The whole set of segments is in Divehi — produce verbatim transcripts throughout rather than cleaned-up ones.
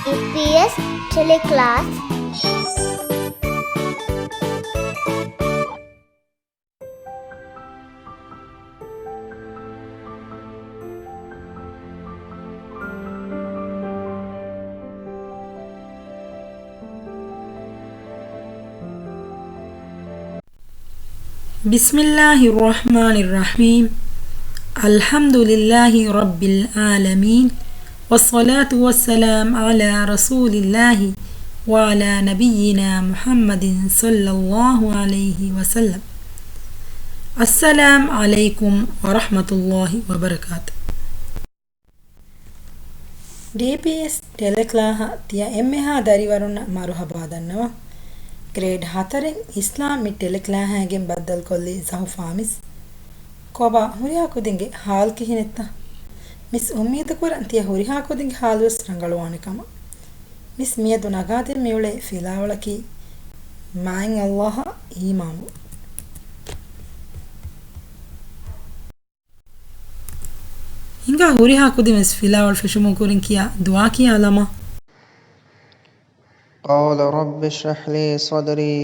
ޑީޕީއެސް ޓެލެކްލާސް. بسم الله الرحمن الرحيم. الحمد لله رب العالمين. والصلاة والسلام على رسول الله وعلى نبينا محمد صلى الله عليه وسلم. السلام عليكم ورحمة الله وبركاته. ޑީޕީއެސް ޓެލެކްލާހަށް ތިޔަ އެންމެހާ ދަރިވަރުންނަށް މަރުހަބާ ދަންނަވަން. ގްރޭޑް ހަތަރެއް އިސްލާމް މި ޓެލެކްލާހައިގެން ބައްދަލުކޮށްލީ ޒަހުފާ މިސް. ކޮބާ ހުރިހާ ކުދިންގެ ހާލު ކިހިނެއްތަ؟ މިސް އުއްމީދުކުރަން ތިޔަ ހުރިހާ ކުދިންގެ ހާލުވެސް ރަނގަޅުވާނެ ކަމަށް. މިސް މިއަދު ނަގާދޭން މިއުޅޭ ފިލާވަޅަކީ މާތް ﷲ އަށް އީމާންވުން. ހިނގާ ހުރިހާ ކުދިން ވެސް ފިލާވަޅު ފެށުމުގެ ކުރިން ކިޔާ ދުޢާ ކިޔާލަމާ. قال رب اشرح لي صدري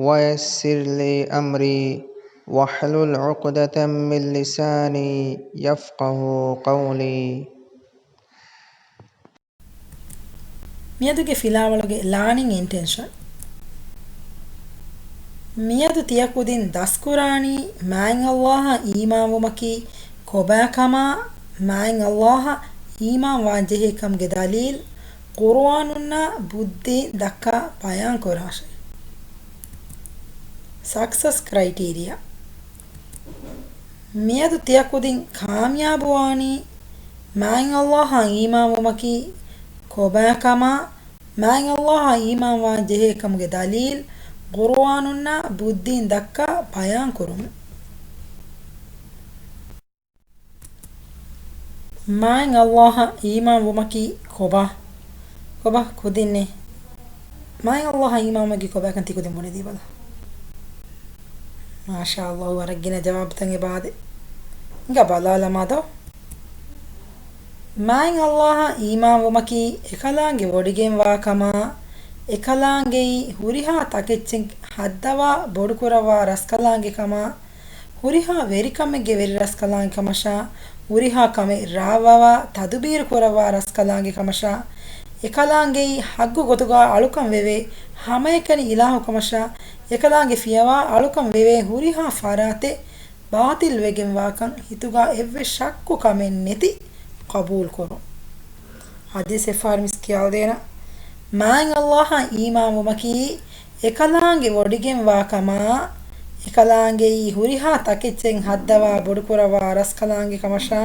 ويسر لي أمري واحلل عقدة من لساني يفقهوا قولي. މިއަދުގެ ފިލާވަޅުގެ ލާނިން އިންޓެންޝަން. މިއަދު ތިޔަ ކުދިން ދަސްކުރާނީ މާތް ﷲ އަށް އީމާންވުމަކީ ކޮބާކަމާ، މާތް ﷲ އަށް އީމާންވާންޖެހޭ ކަމުގެ ދަލީލް، ޤުރުއާނުންނާ ބުއްދީން ދައްކާ ބަޔާންކުރާށޭ. ސަކްސަސް ކްރައިޓީރިއާ. މިއަދު ތިޔަ ކުދިން ކާމިޔާބުވާނީ މާތް ﷲ އަށް އީމާންވުމަކީ ކޮބާކަމާ، މާތް ﷲ އަށް އީމާންވާން ޖެހޭ ކަމުގެ ދަލީލް، ޤުރުއާނުންނާ ބުއްދީން ދައްކާ ބަޔާންކުރުމުން. މާތް ﷲ އަށް އީމާންވުމަކީ ކޮބާ؟ ކޮބާ ކުދިންނޭ؟ މާތް ﷲ އަށް އީމާންވުމަކީ ކޮބާކަން ތިކުދިން ބުނެދީބަލަ. މާޝާﷲ، ވަރަށް ގިނަ ޖަވާބުތައް އެބައާދޭ. އިނގާ ބަލާލަމާ ދޯ. މާތް ﷲ އަށް އީމާންވުމަކީ އެކަލާނގެ ވޮޑިގެންވާ ކަމާ، އެކަލާނގެއީ ހުރިހާ ތަކެއްޗެއް ހައްދަވާ ބޮޑުކުރައްވާ ރަސްކަލާނގެ ކަމާ، ހުރިހާ ވެރިކަމެއްގެ ވެރި ރަސްކަލާނގެ ކަމަށާ، ހުރިހާ ކަމެއް ރާވަވާ ތަދުބީރު ކުރައްވާ ރަސްކަލާނގެ ކަމަށާ، އެކަލާނގެއީ ޙައްޤު ގޮތުގާ އަޅުކަން ވެވޭ ހަމައެކަނި އިލާހު ކަމަށާ، އެކަލާނގެ ފިޔަވާ އަޅުކަން ވެވޭ ހުރިހާ ފަރާތެއް ބާޠިލް ވެގެންވާކަން ހިތުގާ އެއްވެސް ޝައްކު ކަމެއް ނެތި ޤަބޫލު ކުރުން. ޙަދީޘް އެއްފަހަރު މިސް ކިޔާލަދޭނަން. މާތް ﷲ އަށް އީމާންވުމަކީ އެކަލާނގެ ވޮޑިގެންވާ ކަމާ، އެކަލާނގެއީ ހުރިހާ ތަކެއްޗެއް ހައްދަވާ ބޮޑުކުރައްވާ ރަސްކަލާނގެ ކަމަށާ،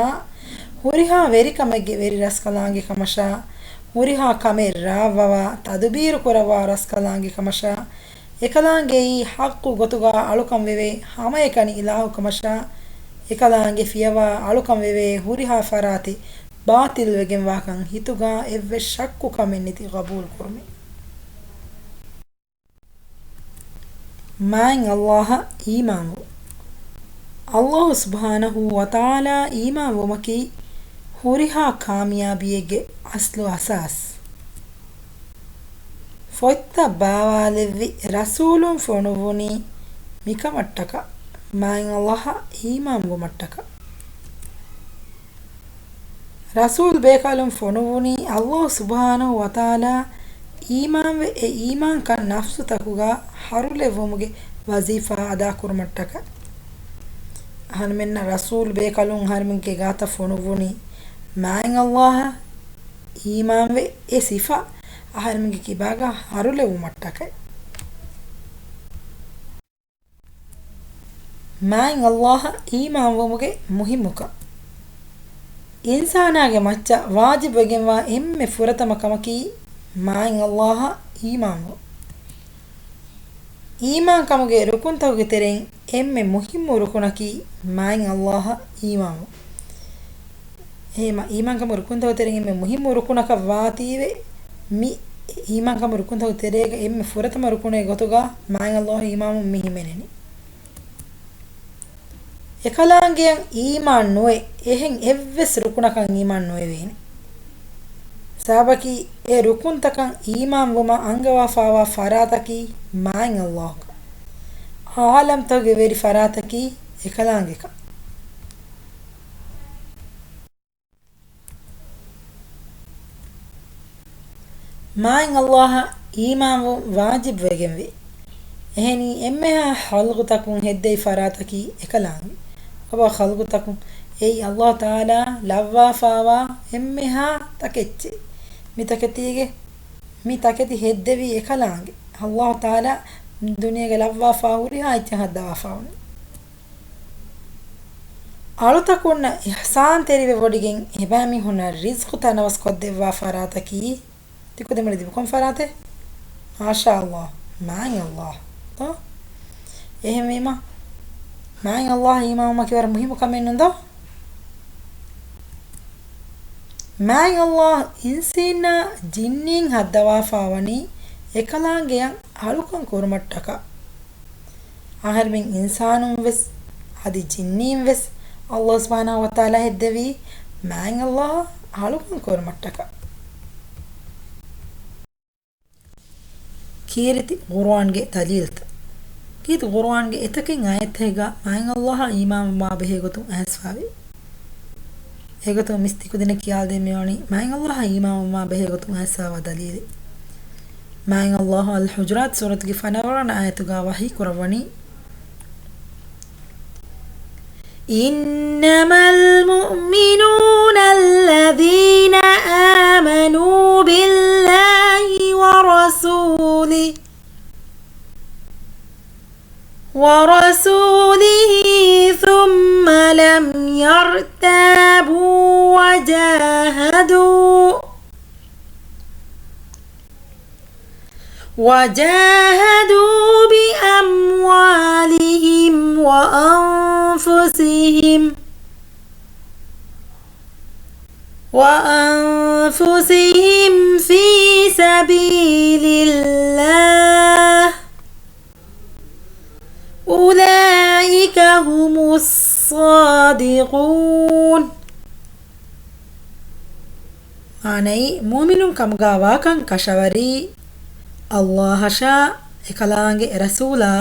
ހުރިހާ ވެރިކަމެއްގެ ވެރި ރަސްކަލާނގެ ކަމަށާ، ހުރިހާ ކަމެއް ރާވަވާ ތަދުބީރު ކުރައްވާ ރަސްކަލާނގެ ކަމަށާ، އެކަލާނގެއީ ޙައްޤު ގޮތުގާ އަޅުކަން ވެވޭ ހަމައެކަނި އިލާހު ކަމަށާ، އެކަލާނގެ ފިޔަވާ އަޅުކަން ވެވޭ ހުރިހާ ފަރާތެއް ބާޠިލް ވެގެންވާކަން ހިތުގާ އެއްވެސް ޝައްކު ކަމެއް ނެތި ޤަބޫލު ކުރުމެއް. މާތް ﷲ އަށް އީމާންވުން. ﷲ ސުބްޙާނަހޫ ވަތަޢާލާ އީމާންވުމަކީ ހުރިހާ ކާމިޔާބީއެއްގެ އަސްލު އަސާސް. ފޮތްތައް ބާވާލެއްވި ރަސޫލުން ފޮނުއްވުނީ މިކަމަށްޓަކާ، މާތް ﷲ އަށް އީމާންވުމަށްޓަކާ. ރަސޫލް ބޭކަލުން ފޮނުއްވުނީ ﷲ ސުބްޙާނަހޫ ވަތަޢާލާ އީމާންވެ، އެ އީމާންކަން ނަފްސުތަކުގާ ހަރުލެއްވުމުގެ ވަޒީފާ އަދާކުރުމަށްޓަކާ. އަހަރުމެންނަށް ރަސޫލް ބޭކަލުން އަހަރުމެންގެ ގާތަށް ފޮނުއްވުނީ މާތް ﷲ އަށް އީމާންވެ، އެ ސިފަ އަހަރުމެންގެ ކިބާގާ ހަރުލެއްވުމަށްޓަކައި. މާތް ﷲ އަށް އީމާންވުމުގެ މުހިއްމުކަން. އިންސާނާގެ މައްޗަށް ވާޖިބުވެގެންވާ އެންމެ ފުރަތަމަ ކަމަކީ މާތް ﷲ އަށް އީމާންވުން. އީމާންކަމުގެ ރުކުންތަކުގެ ތެރެއިން އެންމެ މުހިއްމު ރުކުނަކީ މާތް ﷲ އަށް އީމާންވުން. އެހެންމަ، އީމާންކަމުގެ ރުކުންތަކުގެ ތެރެއިން އެންމެ މުހިއްމު ރުކުނަކަށް ވާތީވެ، މި އީމާންކަމުގެ ރުކުންތަކުގެ ތެރޭގަ އެންމެ ފުރަތަމަ ރުކުނެއް ގޮތުގަ މާތް ﷲ އަށް އީމާންވުން މި ހިމެނެނީ. އެކަލާނގެއަށް އީމާން ނުވެ، އެހެން އެއްވެސް ރުކުނަކަށް އީމާން ނުވެވޭނެ. ސަބަބަކީ އެ ރުކުންތަކަށް އީމާންވުމަށް އަންގަވާފާވާ ފަރާތަކީ މާތް ﷲ ކަން. ޢާލަމްތަކުގެ ވެރި ފަރާތަކީ އެކަލާނގެ ކަން. މާތް ﷲ އަށް އީމާންވުން ވާޖިބުވެގެންވޭ. އެހެނީ އެންމެހާ ޚަލްޤުތަކުން ހެއްދެވި ފަރާތަކީ އެކަލާނގެ. އަބަ ޚަލްޤުތަކުން އެއީ ﷲ ތަޢާލާ ލައްވާފާވާ އެންމެހާ ތަކެއްޗެއް. މި ތަކެތީގެ، މި ތަކެތި ހެއްދެވީ އެކަލާނގެ. ﷲ ތަޢާލާ ދުނިޔޭގަ ލައްވާފާ ހުރިހާ އެއްޗެއް ހައްދަވާފާވަނީ. އަޅުތަކުންނަށް އިޙްސާންތެރިވެވޮޑިގެން އެބައިމީހުންނަށް ރިޒްޤު ތަނަވަސްކޮށްދެއްވާ ފަރާތަކީ، ތިކުދިން މި ލިބި ކޮން ފަރާތެއް؟ މާޝާﷲ، މާތް ﷲ. ތޯ؟ އެހެންވީމަ، މާތް ﷲ އަށް އީމާންވުމަކީ ވަރަށް މުހިއްމު ކަމެއް ނޫން ދޯ؟ މާތް ﷲ އިންސީންނާ ޖިންނީން ހައްދަވާފާވަނީ އެކަލާނގެއަށް އަޅުކަން ކުރުމަށްޓަކާ. އަހަރެމެން އިންސާނުން ވެސް އަދި ޖިންނީން ވެސް ﷲ ސުބްޙާނަހޫ ވަތަޢާލާ ހެއްދެވީ މާތް ﷲ އަށް އަޅުކަން ކުރުމަށްޓަކާ. ކީރިތި ޤުރުއާންގެ ދަލީލްތައް. ކީރިތި ޤުރުއާންގެ އެތަކެއް އާޔަތެއްގަ މާތް ﷲ އަށް އީމާންވުމާ ބެހޭ ގޮތުން އައިސްފާވޭ. އެގޮތުން މިސް ތިކުދިންނަށް ކިޔާލަދޭން މިވަނީ މާތް ﷲ އަށް އީމާންވުމާ ބެހޭ ގޮތުން އައިސްފާވާ ދަލީލެއް. މާތް ﷲ އަލްޙުޖުރާތު ސޫރަތުގެ ފަނަރަވަނަ އާޔަތުގަ ވަޙީ ކުރައްވަނީ، إنما المؤمنون الذين آمنوا بالله ورسوله، ورسوله ثم لم يرتابوا وجاهدوا، وجاهدوا بأموالهم وأنفسهم، وأنفسهم في سبيل الله، أولئك هم الصادقون. މާނައީ، މުއުމިނުން ކަމުގަ ވާކަން ކަށަވަރީ، ﷲ އަށާ އެކަލާނގެ ރަސޫލާ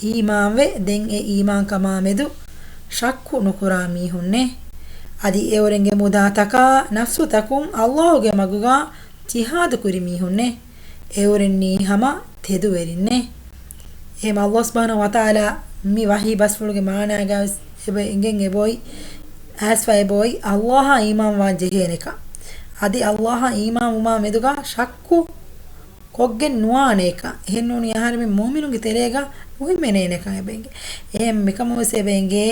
އީމާންވެ، ދެން އެ އީމާންކަމާ މެދު ޝައްކު ނުކުރާ މީހުންނޭ. އަދި އެއުރެންގެ މުދާތަކާ ނަފްސުތަކުން ﷲ ގެ މަގުގަ ޖިހާދު ކުރި މީހުންނޭ. އެއުރެންނީ ހަމަ ތެދުވެރިންނޭ. އެހެން ﷲ ސުބްޙާނަހޫ ވަތަޢާލާ މި ވަޙީ ބަސްފުޅުގެ މާނާގައި ވެސް އެބަ އެނގެން އެބައޮތް، އައިސްފަ އެބައޮތް، ﷲ އަށް އީމާންވާން ޖެހޭނެކަން. އަދި ﷲ އަށް އީމާންވުމާ މެދުގަ ޝައްކު ކޮށްގެން ނުވާނޭކަން. އެހެންނޫނީ އަހަރެމެން މުއުމިނުންގެ ތެރޭގަ ނުހިމެނޭނެކަން އެބަ އެނގޭ. އެހެން މިކަމުން ވެސް އެބަ އެނގޭ،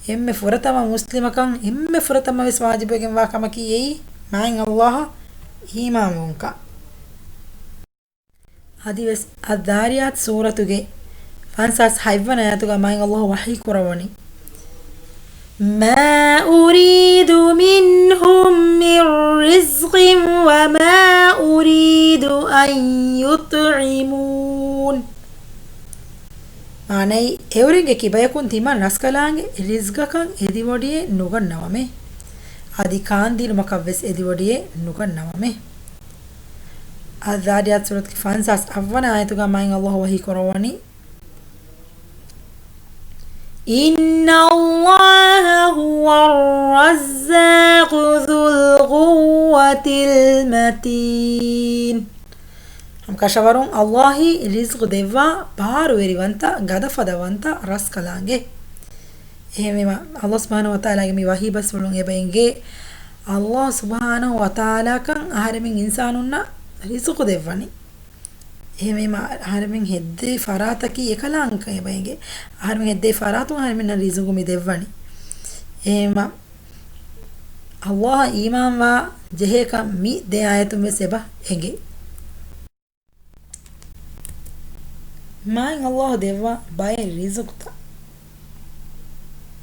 އެންމެ ފުރަތަމަ މުސްލިމަކަށް އެންމެ ފުރަތަމަ ވެސް ވާޖިބުވެގެންވާ ކަމަކީ އެއީ މާތް ﷲ އަށް އީމާންވުންކަން. އަދިވެސް އައްޛާރިޔާތު ސޫރަތުގެ ފަންސާސް ހަތްވަނަ އާޔަތުގަ މާތް ﷲ ވަޙީ ކުރައްވަނީ، ما أريد منهم من رزق وما أريد أن يطعمون. މާނައީ، އެއުރެންގެ ކިބަޔަކުން ތިމަން ރަސްކަލާނގެ ރިޒްގަކަށް އެދިވޮޑިއެއް ނުގަންނަވަމޭ. އަދި ކާންދިނުމަކަށްވެސް އެދިވޮޑިއެއް ނުގަންނަވަމޭ. އައްޛާރިޔާތު ސޫރަތުގެ ފަންސާސް އަށްވަނަ އާޔަތުގަ މާތް ﷲ ވަޙީ ކުރައްވަނީ، إن الله هو الرزاق ذو القوة المتين. ހަމަ ކަށަވަރުން ﷲ އީ ރިޒްޤު ދެއްވާ ބާރުވެރިވަންތަ، ގަދަފަދަވަންތަ ރަސްކަލާނގެ. އެހެންވީމަ، ﷲ ސުބްޙާނަހޫ ވަތަޢާލާގެ މި ވަޙީ ބަސްފުޅުން އެބަ އެނގޭ، ﷲ ސުބްޙާނަހޫ ވަތަޢާލާކަން އަހަރެމެން އިންސާނުންނަށް ރިޒުޤު ދެއްވަނީ. އެހެންވީމަ، އަހަރެމެން ހެއްދެވި ފަރާތަކީ އެކަލާނގެކަން އެބަ އެނގޭ. އަހަރެމެން ހެއްދެވި ފަރާތުން އަހަރެމެންނަށް ރިޒުޤު މި ދެއްވަނީ. އެހެންވީމަ، ﷲ އަށް އީމާންވާ ޖެހޭކަން މި ދެ އާޔަތުން ވެސް އެބަ އެނގޭ. މާތް ﷲ ދެއްވާ ބައެއް ރިޒުޤުތައް.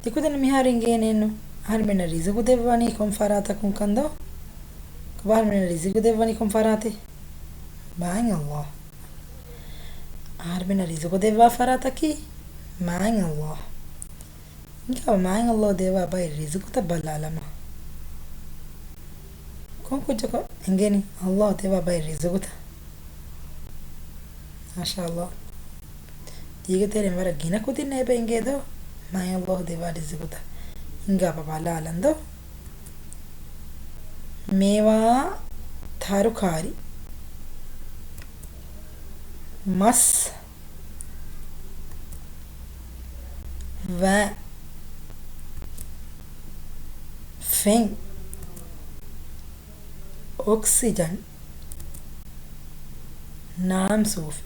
ތިކުދިން މިހާރު އެނގޭނެއްނު، އަހަރެމެންނަށް ރިޒުޤު ދެއްވަނީ ކޮން ފަރާތަކުން ކަން ދޯ؟ ކޮބާ އަހަރެމެންނަށް ރިޒުޤު ދެއްވަނީ ކޮން ފަރާތެއް؟ މާތް ﷲ. އަހަރެމެންނަށް ރިޒުޤު ދެއްވާ ފަރާތަކީ މާތް ﷲ. އިނގޭ މާތް ﷲ ދެއްވާ ބައެއް ރިޒުޤުތައް ބަލާލަމާ. ކޮން ކުއްޖަކަށް އެނގޭނީ އައްލާހު ދެއްވާ ބައެއް ރިޒުގުތައް؟ މާޝާއައްލާ. ތީގެ ތެރެއިން ވަރަށް ގިނަ ކުދިންނަށް އެބަ އެނގޭ ދޯ މާތް އައްލާހު ދެއްވާ ރިޒުގުތައް؟ ހިނގާބަ ބަލާލަން ދޯ. މޭވާ، ތަރުކާރި، މަސް، ވައި، ފެން، އޮކްސިޖަން، ނާމް ސޫފި.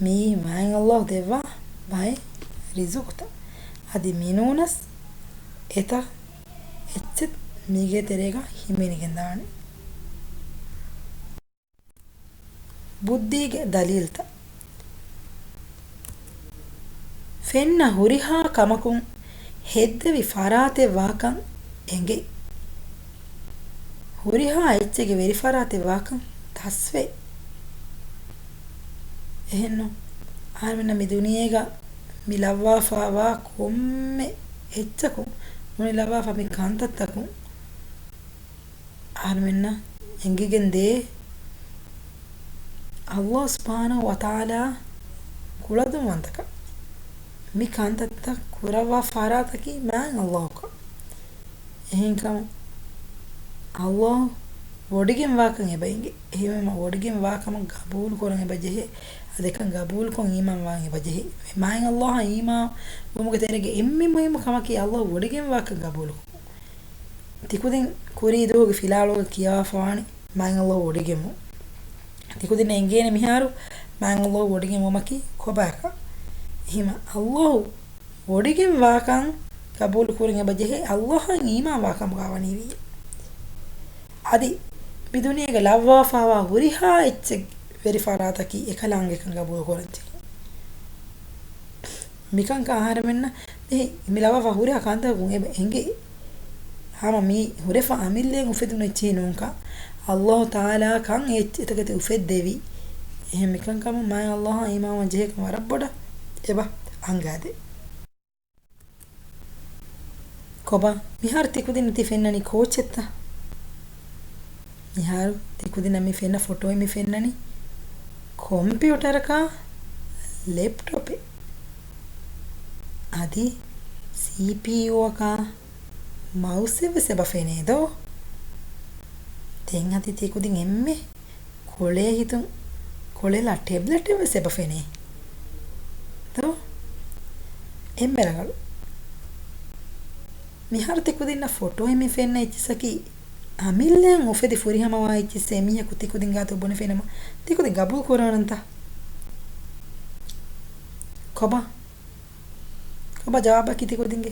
މީ މާތް އައްލާހު ދެއްވާ ބައެއް ރިޒުގުތައް. އަދި މިނޫނަސް އެތައް އެއްޗެއް މީގެ ތެރޭގަ ހިމެނިގެން ދާނެ. ބުއްދީގެ ދަލީލްތައް. ފެންނަ ހުރިހާ ކަމަކުން ހެއްދެވި ފަރާތެއް ވާކަން އެނގޭ. ހުރިހާ އެއްޗެއްގެ ވެރިފަރާތެއް ވާކަން ތަސްވޭ. އެހެންނު، އަހަރެމެންނަށް މި ދުނިޔޭގަ މި ލައްވާފާވާ ކޮންމެ އެއްޗަކުން، ނޫނީ ލައްވާފާ މި ކަންތައްތަކުން، އަހަރެމެންނަށް އެނގިގެން ދޭ، އައްލާހު ސުބްޙާނަހު ވަތަޢާލާ ކުޅަދުންވަންތަކަން. މި ކަންތައްތައް ކުރައްވާ ފަރާތަކީ މާތް އައްލާހުކަން. އެހެންކަމުން އައްލާހު ވޮޑިގެން ވާކަން އެބަ އެނގޭ. އެހެންވީމަ ވޮޑިގެން ވާ ކަމަށް ގަބޫލު ކުރަން އެބަ ޖެހޭ. އަދި އެކަން ގަބޫލުކޮށް އީމާން ވާން އެބަ ޖެހޭ. މާތް އައްލާހަށް އީމާން ވުމުގެ ތެރޭގެ އެންމެ މުހިއްމު ކަމަކީ އައްލާހު ވޮޑިގެން ވާކަން ގަބޫލުކުރުން. ތިކުދިން ކުރީ ދުވަހުގެ ފިލާވަޅުގަ ކިޔާފާވާނެ މާތް އައްލާހު ވޮޑިގެންވުން. ތިކުދިންނަށް އެނގޭނެ މިހާރު މާތް އައްލާހު ވޮޑިގެންވުމަކީ ކޮބާކަން. އެހެންވީމަ އައްލާހު ވޮޑިގެން ވާކަން ގަބޫލު ކުރަން އެބަ ޖެހޭ އައްލާހަށް އީމާން ވާ ކަމުގަ ވަނީވިއްޔާ. އަދި މި ދުނިޔޭގަ ލައްވާފާވާ ހުރިހާ އެއްޗެއް ވެރި ފަރާތަކީ އެކަލާނގެކަން ގަބޫލު ކުރަން ޖެހޭ. މިކަންކަން އަހަރެމެންނަށް މި، މި ލައްވާފާ ހުރިހާ ކަންތަކަކުން އެބަ އެނގޭ. ހަމަ މީ ހުރެފަ އަމިއްލައިން އުފެދުނު އެއްޗެއް ނޫންކަން، އައްލާހު ތަޢާލާ ކަން އެ އެތަކެތި އުފެއްދެވި. އެހެން މިކަންކަމުން މާތް އައްލާހަށް އީމާންވާން ޖެހޭކަން ވަރަށް ބޮޑަށް އެބަ އަންގާދޭ. ކޮބާ، މިހާރު ތިކުދިން ތި ފެންނަނީ ކޯޗެއްތަ؟ މިހާރު ތިކުދިންނަށް މި ފެންނަ ފޮޓޯއެއް މި ފެންނަނީ ކޮމްޕިއުޓަރަކާ، ލެޕްޓޮޕެއް، އަދި ސީޕީޔޫއަކާ، މައުސްއެއް ވެސް އެބަ ފެނޭ ދޯ؟ ދެން އަދި ތިކުދިން އެންމެ ކޮޅޭ ހިތުން ކޮޅެލާ ޓެބްލެޓެއް ވެސް އެބަ ފެނޭ ދޯ؟ އެންމެ ރަނގަޅު. މިހާރު ތިކުދިންނަށް ފޮޓޯއެއް މި ފެންނަ އެއްޗިއްސަކީ އަމިއްލައަށް އުފެދި ފުރިހަމަވާ އެއްޗިއްސެއް އެމީހަކު ތިކުދިން ގާތު ބުނެފިނަމަ، ތިކުދިން ގަބޫލު ކުރާނަންތަ؟ ކޮބާ؟ ކޮބާ ޖަވާބަކީ ތިކުދިންގެ؟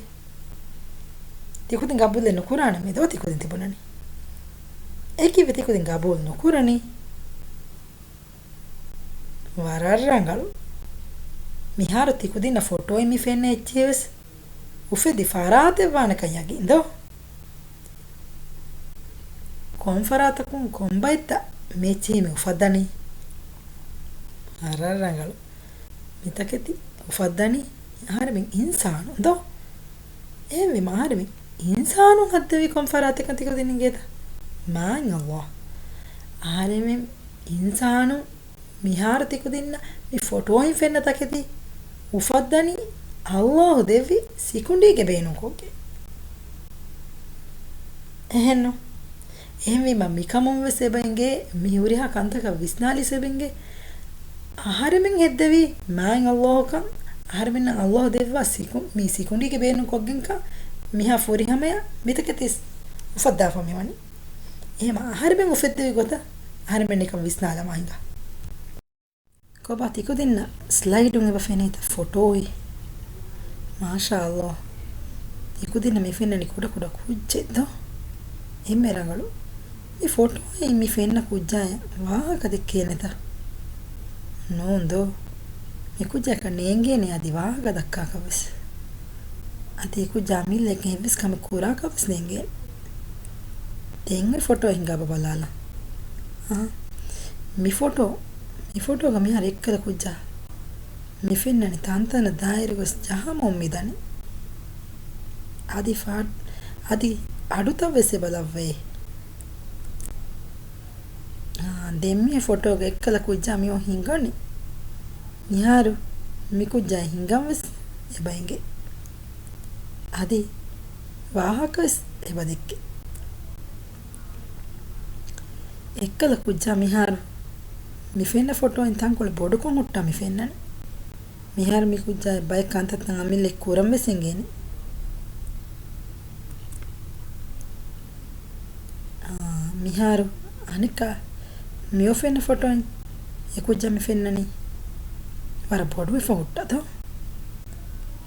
ތިކުދިން ގަބޫލެއް ނުކުރާނަމޭ ދޯ ތިކުދިން ތިބުނަނީ. އެކިވެ ތިކުދިން ގަބޫލު ނުކުރަނީ. ވަރަށް ރަނގަޅު. މިހާރު ތިކުދިންނަށް ފޮޓޯއެއް މި ފެންނަ އެއްޗެއް ވެސް އުފެދި ފަރާތެއް ވާނެކަން ޔަގީން ދޯ؟ ކޮން ފަރާތަކުން ކޮން ބައެއްތަ މި އެއްޗިހި މި އުފައްދަނީ؟ ވަރަށް ރަނގަޅު. މިތަކެތި އުފައްދަނީ އަހަރެމެން އިންސާނުން ދޯ؟ އެހެންވީމަ އަހަރެމެން އިންސާނުން ހައްދެވީ ކޮން ފަރާތެއްކަން ތިކުދިން އިނގޭތަ؟ މާތް އައްލާހް. އަހަރެމެން އިންސާނުން މިހާރު ތިކުދިންނަށް މި ފޮޓޯއިން ފެންނަ ތަކެތި އުފައްދަނީ އައްލާހު ދެއްވި ސިކުނޑީގެ ބޭނުންކޮށްގެން. އެހެންނު؟ އެހެންވީމަ މިކަމުން ވެސް އެބަ އެނގޭ، މި ހުރިހާ ކަންތަކަށް ވިސްނާލިސް އެބަ އެނގޭ، އަހަރެމެން ހެއްދެވީ މާތް އައްލާހުކަން، އަހަރެމެންނަށް އައްލާހު ދެއްވާ ސިކު-، މި ސިކުނޑީގެ ބޭނުންކޮށްގެންކަން މިހާ ފުރިހަމަޔަށް މިތަކެތި އުފައްދާފަ މިވަނީ. އެހެމަ އަހަރެމެން އުފެއްދެވި ގޮތަށް އަހަރެމެން ނިކަން ވިސްނާލަމާ ހިނގާ. ކޮބާ ތިކުދިންނަށް ސްލައިޑުން އެބަ ފެނޭތަ ފޮޓޯއެއް؟ މާޝާ އައްލާ. ތިކުދިންނަށް މި ފެންނަނީ ކުޑަ ކުޑަ ކުއްޖެއް ދޯ؟ އެންމެ ރަނގަޅު. މި ފޮޓޯއިން މި ފެންނަ ކުއްޖާއަށް ވާހަކަ ދެއްކޭނެތަ؟ ނޫން ދޯ؟ މި ކުއްޖާއަކަށް ނޭނގޭނެ އަދި ވާހަކަ ދައްކާކަށް ވެސް. އަދި އެ ކުއްޖާ އަމިއްލައަކަށް އެއްވެސް ކަމެއް ކުރާކަށް ވެސް ނޭނގޭނެ. ދެން އޮތް ފޮޓޯ ހިނގާބަ ބަލާލަން. އާ. މި ފޮޓޯ، މި ފޮޓޯގަ މިހާރު އެއްކަލަ ކުއްޖާ. މި ފެންނަނީ ތަންތަނަށް ދާއިރު ގޮސް ޖަހަމުން މިދަނީ. އަދި ފާ-، އަދި އަޑުތައް ވެސް އެބަ ލައްވައޭ. ދެން މި ފޮޓޯގަ އެއްކަލަ ކުއްޖާ މިއޮ ހިނގަނީ. މިހާރު މި ކުއްޖާ ހިނގަން ވެސް އެބަ އެނގޭ. އަދި ވާހަކަ ވެސް އެބަ ދެއްކޭ. އެއްކަލަ ކުއްޖާ މިހާރު މި ފެންނަ ފޮޓޯއިން ތަންކޮޅެއް ބޮޑުކޮށް ހުއްޓާ މި ފެންނަނީ. މިހާރު މި ކުއްޖާ ބައެއް ކަންތައްތައް އަމިއްލައަށް ކުރަން ވެސް އެނގޭނެ. އާ، މިހާރު އަނެއްކާ މިއޮ ފެންނަ ފޮޓޯއިން އެ ކުއްޖާ މި ފެންނަނީ ވަރަށް ބޮޑުވެފަ ހުއްޓާ ދޯ.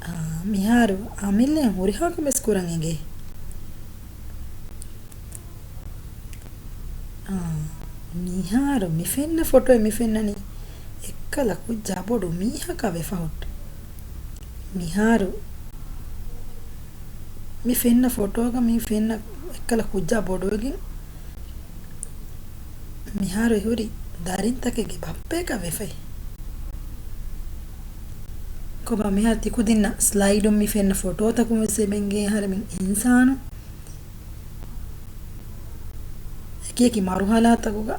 އާ، މިހާރު އަމިއްލައަށް ހުރިހާ ކަމެއް ވެސް ކުރަން އެނގޭ. އާ، މިހާރު މި ފެންނަ ފޮޓޯއެއް މި ފެންނަނީ އެއްކަލަ ކުއްޖާ ބޮޑު މީހަކާ ވެފަ ހުއްޓާ. މިހާރު މި ފެންނަ ފޮޓޯގަ މި ފެންނަ އެއްކަލަ ކުއްޖާ ބޮޑުވެގެން މިހާރު އެ ހުރީ ދަރިންތަކެއްގެ ބައްޕަޔަކާ ވެފައި. ކޮބާ މިހާރު ތިކުދިންނަށް ސްލައިޑުން މި ފެންނަ ފޮޓޯތަކުން ވެސް އެބަ އެނގޭ އަހަރެމެން އިންސާނު އެކިއެކި މަރުހަލާތަކުގަ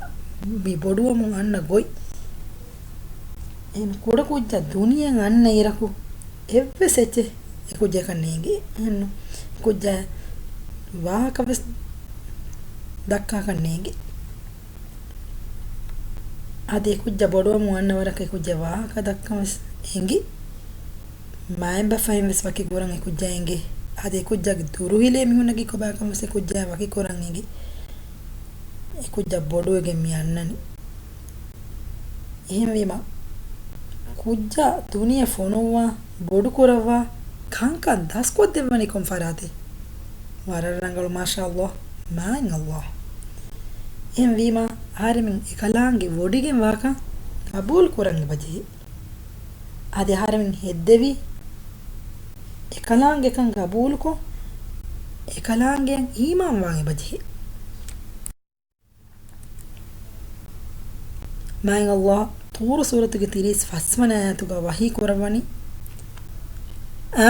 މި ބޮޑުވަމުން އަންނަ ގޮތް. އެހެން ކުޑަކުއްޖާ ދުނިޔެއަށް އަންނަ އިރަކު އެއްވެސް އެއްޗެއް އެ ކުއްޖަކަށް ނޭނގޭ. އެހެންނު ކުއްޖާ ވާހަކަ ވެސް ދައްކާކަށް ނޭނގޭ. އަދި އެ ކުއްޖާ ބޮޑުވަމުން އަންނަ ވަރަކަށް އެ ކުއްޖާ ވާހަކަ ދައްކަން ވެސް އެނގި. މައިންބަފައިން ވެސް ވަކި ކުރަން އެ ކުއްޖާ އެނގޭ. އަދި އެ ކުއްޖާގެ ދުރުހިލޭ މީހުންނަކީ ކޮބާކަން ވެސް އެ ކުއްޖާ ވަކި ކުރަން އެނގި. އެ ކުއްޖާ ބޮޑުވެގެން މި އަންނަނީ. އެހެންވީމަ، ކުއްޖާ ދުނިޔެ ފޮނުއްވާ، ބޮޑުކުރައްވާ، ކަންކަން ދަސްކޮށްދެއްވަނީ ކޮން ފަރާތެއް؟ ވަރަށް ރަނގަޅު، މާޝާﷲ، މާތް ﷲ. އެހެންވީމަ، އަހަރެމެން އެކަލާނގެ ވޮޑިގެން ވާކަން ގަބޫލު ކުރަން އެބަޖެހޭ. އަދި އަހަރެމެން ހެއްދެވި އެކަލާނގެކަން ގަބޫލުކޮށް، އެކަލާނގެއަށް އީމާންވާން އެބަޖެހޭ. މާތް ﷲ ޠޫރު ސޫރަތުގެ ތިރީސް ފަސްވަނަ އާޔަތުގަ ވަޙީ ކުރައްވަނީ،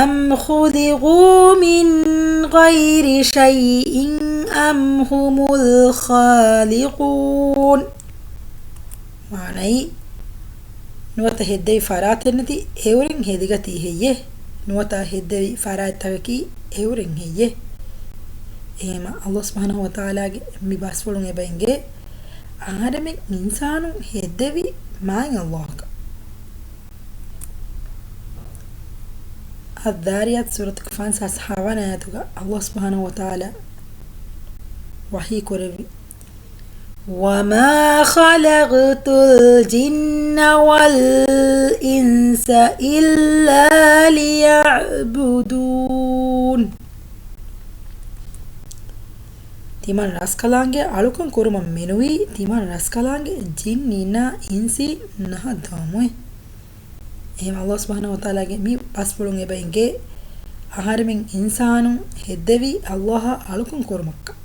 أَمْ خُلِقُوا مِنْ غَيْرِ شَيْءٍ أَمْ هُمُ الْخَالِقُونَ. މާނައީ، ނުވަތަ ހެއްދެވި ފަރާތެއް ނެތި އެއުރެން ހެދިގަތީ ހެއްޔޭ؟ ނުވަތަ ހެއްދެވި ފަރާތްތަކަކީ އެއުރެން ހެއްޔޭ؟ އެހެންވީމަ، ﷲ ސުބްޙާނަހޫ ވަތަޢާލާގެ މި ބަސްފުޅުން އެބަ އެނގޭ، އަހަރެމެން އިންސާނުން ހެއްދެވީ މާތް ﷲ އަކަށް. އައްޛާރިޔާތު ސޫރަތުގެ ފަންސާސް ހަވަނަ އާޔަތުގަ ﷲ ސުބްޙާނަހޫ ވަތަޢާލާ ވަޙީ ކުރެއްވި، وَمَا خَلَقْتُ الْجِنَّ وَالْإِنسَ إِلَّا لِيَعْبُدُونِ. ތިމަން ރަސްކަލާނގެ އަޅުކަން ކުރުމަށް މެނުވީ، ތިމަން ރަސްކަލާނގެ ޖިންނީންނާ އިންސީން ނަހައްދަވަމުވެ. އެހެން ﷲ ސުބްޙާނަހޫ ވަތަޢާލާގެ މި ބަސްފުޅުން އެބަ އެނގޭ، އަހަރެމެން އިންސާނުން ހެއްދެވީ ﷲ އަށް އަޅުކަން ކުރުމަށްކަން.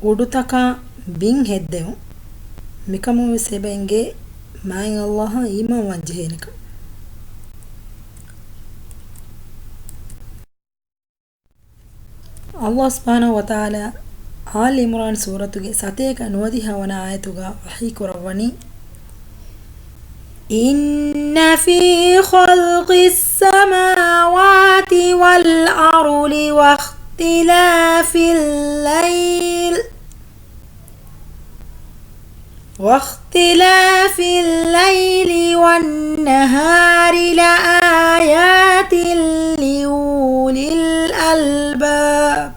އުޑުތަކާ ބިން ހެއްދެވުން. މިކަމުން ވެސް އެބަ އެނގޭ މާތް ﷲ އަށް އީމާންވާން ޖެހޭނެކަން. ﷲ ސުބްޙާނަހޫ ވަތަޢާލާ އާލް ޢިމްރާން ސޫރަތުގެ ސަތޭކަ ނުވަދިހަ ވަނަ އާޔަތުގަ ވަޙީ ކުރައްވަނީ، إِنَّ فِي خَلْقِ السَّمَاوَاتِ وَالْأَرْضِ وَاخْتِلَافِ اللَّيْلِ وَاخْتِلَافِ اللَّيْلِ وَالنَّهَارِ لَآيَاتٍ لِأُولِي الْأَلْبَابِ.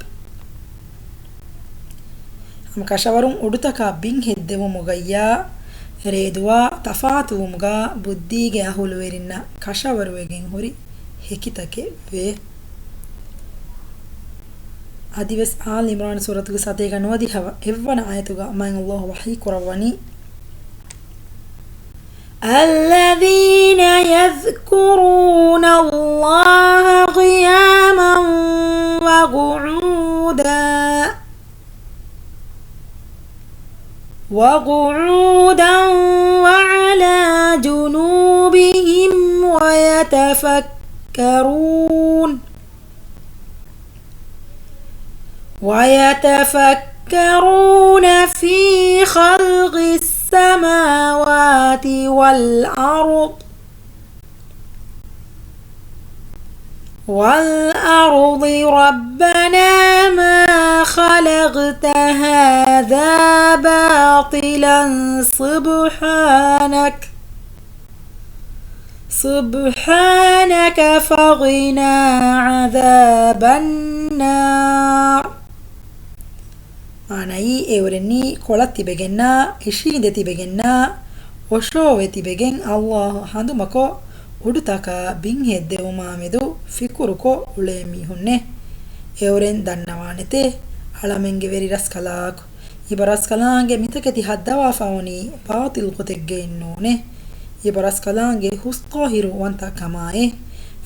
ހަމަ ކަށަވަރުން އުޑުތަކާ ބިން ހެއްދެވުމުގައްޔާ ރޭދުވާ ތަފާތުވުމުގަ ބުއްދީގެ އަހުލުވެރިންނަށް ކަށަވަރުވެގެން ހުރި ހެކިތަކެއް ވޭ. އަދިވެސް އާލް ޢިމްރާން ސޫރަތުގެ ސަތޭކަ ނުވަދިހަ އެއްވަނަ އާޔަތުގަ މާތް ﷲ ވަޙީ ކުރައްވަނީ، الَّذِينَ يَذْكُرُونَ اللَّهَ قِيَامًا وَقُعُودًا وَقُعُودًا وَعَلَىٰ جُنُوبِهِمْ وَيَتَفَكَّرُونَ. ويتفكرون في خلق السماوات والأرض والأرض ربنا ما خلقت هذا باطلا سبحانك سبحانك فقنا عذاب النار. މާނައީ، އެއުރެންނީ ކޮޅަށް ތިބެގެންނާ، އިށީނދެ ތިބެގެންނާ، އޮށޯވެ ތިބެގެން ﷲ ހަނދުމަކޮށް، އުޑުތަކާ ބިން ހެއްދެވުމާމެދު ފިކުރުކޮށް އުޅޭ މީހުންނޭ. އެއުރެން ދަންނަވާނެތޭ، އަޅަމެންގެ ވެރި ރަސްކަލާކޮ، އިބަ ރަސްކަލާނގެ މިތަކެތި ހައްދަވާފަވަނީ ބާޠިލް ގޮތެއްގައެއްނޫނޭ. އިބަ ރަސްކަލާނގެ ހުސްޠާހިރު ވަންތަ ކަމާއޭ.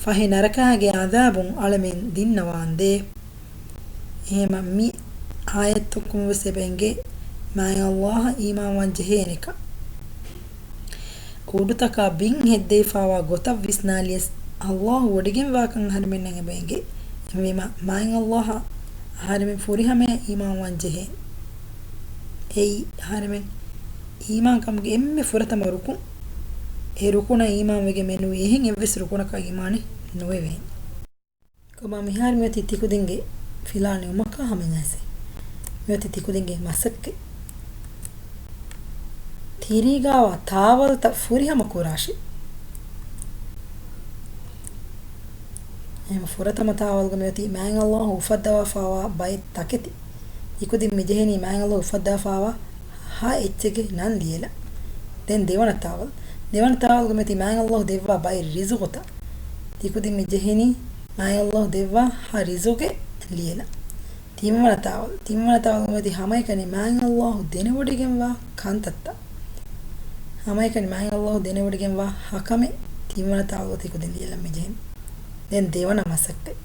ފަހެ ނަރަކާގެ ޢަޛާބުން އަޅަމެން ދިންނަވާންދޭ. އެހެމަ މި އާޔަތުން ވެސް އެބައެނގޭ މާތް ﷲ އަށް އީމާންވާން ޖެހޭނެކަން. އުޑުތަކާ ބިން ހެއްދެވިފާވާ ގޮތަށް ވިސްނާލިޔަސް ﷲ ވޮޑިގެންވާކަން އަހަރެމެންނަށް އެބައެނގޭ. އެހެންވީމަ މާތް ﷲ އަށް އަހަރެމެން ފުރިހަމަޔަށް އީމާންވާން ޖެހޭނެ. އެއީ އަހަރެމެން އީމާންކަމުގެ އެންމެ ފުރަތަމަ ރުކުން. އެ ރުކުނަށް އީމާންވެގެން މެނުވީ އެހެން އެއްވެސް ރުކުނަކަށް އީމާނެއް ނުވެވޭނެ. ކޮބާ މިހާރު މިއޮތީ ތިކުދިންގެ ފިލާވަޅު ނިމުމަކާ ހަމައެއް އައިސް. މިއޮތީ ތިކުދިންގެ މަސައްކަތް. ތިރީގާވާ ތާވަލްތައް ފުރިހަމަ ކުރާށި. އެހެން ފުރަތަމަ ތާވަލްގަ މިއޮތީ މާތް ﷲ އުފައްދަވާފާވާ ބައެއް ތަކެތި. ތިކުދިން މިޖެހެނީ މާތް ﷲ އުފައްދާފާވާ ހަ އެއްޗެއްގެ ނަން ލިޔެލަން. ދެން ދެވަނަ ތާވަލް. ދެވަނަ ތާވަލްގަ މިއޮތީ މާތް ﷲ ދެއްވާ ބައެއް ރިޒުގުތައް. ތިކުދިން މި ޖެހެނީ މާތް ﷲ ދެއްވާ ހަ ރިޒުގެ ލިޔެލަން. ތިންވަނަ ތާވަލް. ތިންވަނަ ތާވަލްގަ މިއޮތީ ހަމައެކަނި މާތް ﷲ ދެނެވޮޑިގެންވާ ކަންތައްތައް. ހަމައެކަނި މާތް ﷲ ދެނެވޮޑިގެންވާ ހަ ކަމެއް ތިންވަނަ ތާވަލްގަ ތިކުދިން ލިޔެލަން މި ޖެހެނީ. ދެން ދެވަނަ މަސައްކަތް.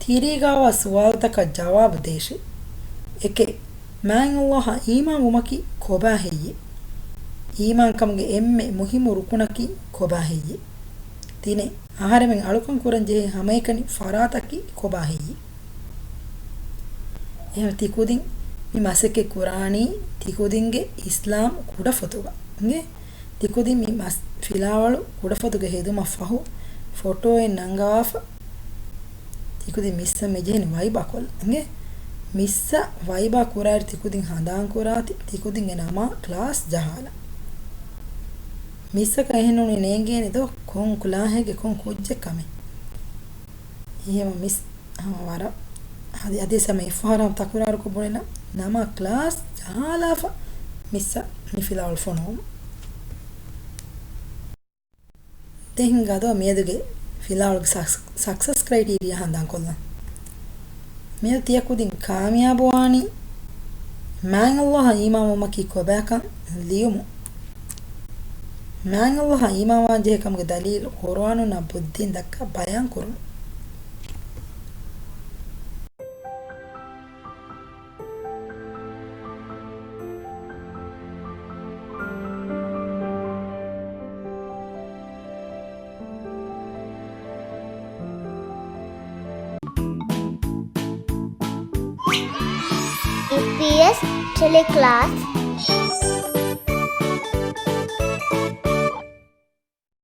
ތިރީގާވާ ސުވާލުތަކަށް ޖަވާބު ދޭށި. އެކެއް، މާތް ﷲ އަށް އީމާންވުމަކީ ކޮބާ ހެއްޔެވެ؟ އީމާންކަމުގެ އެންމެ މުހިއްމު ރުކުނަކީ ކޮބާ ހެއްޔެވެ؟ ތިނެއް، އަހަރެމެން އަޅުކަން ކުރަން ޖެހޭ ހަމައެކަނި ފަރާތަކީ ކޮބާ ހެއްޔެވެ؟ އެހެން ތިކުދިން މި މަސައްކަތް ކުރާނީ ތިކުދިންގެ އިސްލާމް ކުޑަފޮތުގަ. އިނގޭ؟ ތިކުދިން މި މަސް ފިލާވަޅު ކުޑަފޮތުގަ ހެދުމަށް ފަހު ފޮޓޯއެއް ނަންގަވާފަ. ތިކުދިން މިސްއަށް މިޖެހެނީ ވައިބާ ކޮށްލަން. އިނގޭ؟ މިސްއަށް ވައިބާ ކުރާއިރު ތިކުދިން ހަނދާން ކުރާތި ތިކުދިންގެ ނަމާ ކްލާސް ޖަހާލަން. މިސްއަކަށް އެހެންނޫނީ ނޭނގޭނެ ދޯ ކޮން ކްލާހެއްގެ ކޮން ކުއްޖެއް ކަމެއް. އެހެންވީމަ މިސް ހަމަ ވަރަށް އަދި، އަދިވެސް ހަމަ އެއްފަހަރާ ތަކުރާރުކޮށް ބުނެލަން ނަމާ ކްލާސް ޖަހާލާފަ މިސްއަށް މި ފިލާވަޅު ފޮނުވަމުން. ދެން ހިނގާ ދޯ މިއަދުގެ ފިލާވަޅުގެ ސަކްސް، ސަކްސަސް ކްރައިޓީރިއާ ހަނދާންކޮށްލަން. މިއަދު ތިޔަ ކުދިން ކާމިޔާބުވާނީ މާތް ﷲ އަށް އީމާންވުމަކީ ކޮބާކަން ލިޔުމުން. މާތް ﷲ އަށް އީމާންވާން ޖެހޭ ކަމުގެ ދަލީލު ޤުރުއާނުންނާ ބުއްދީން ދައްކާ ބަޔާން ކުރުމުން. އީޕީއެސް ޓެލެކްލާސް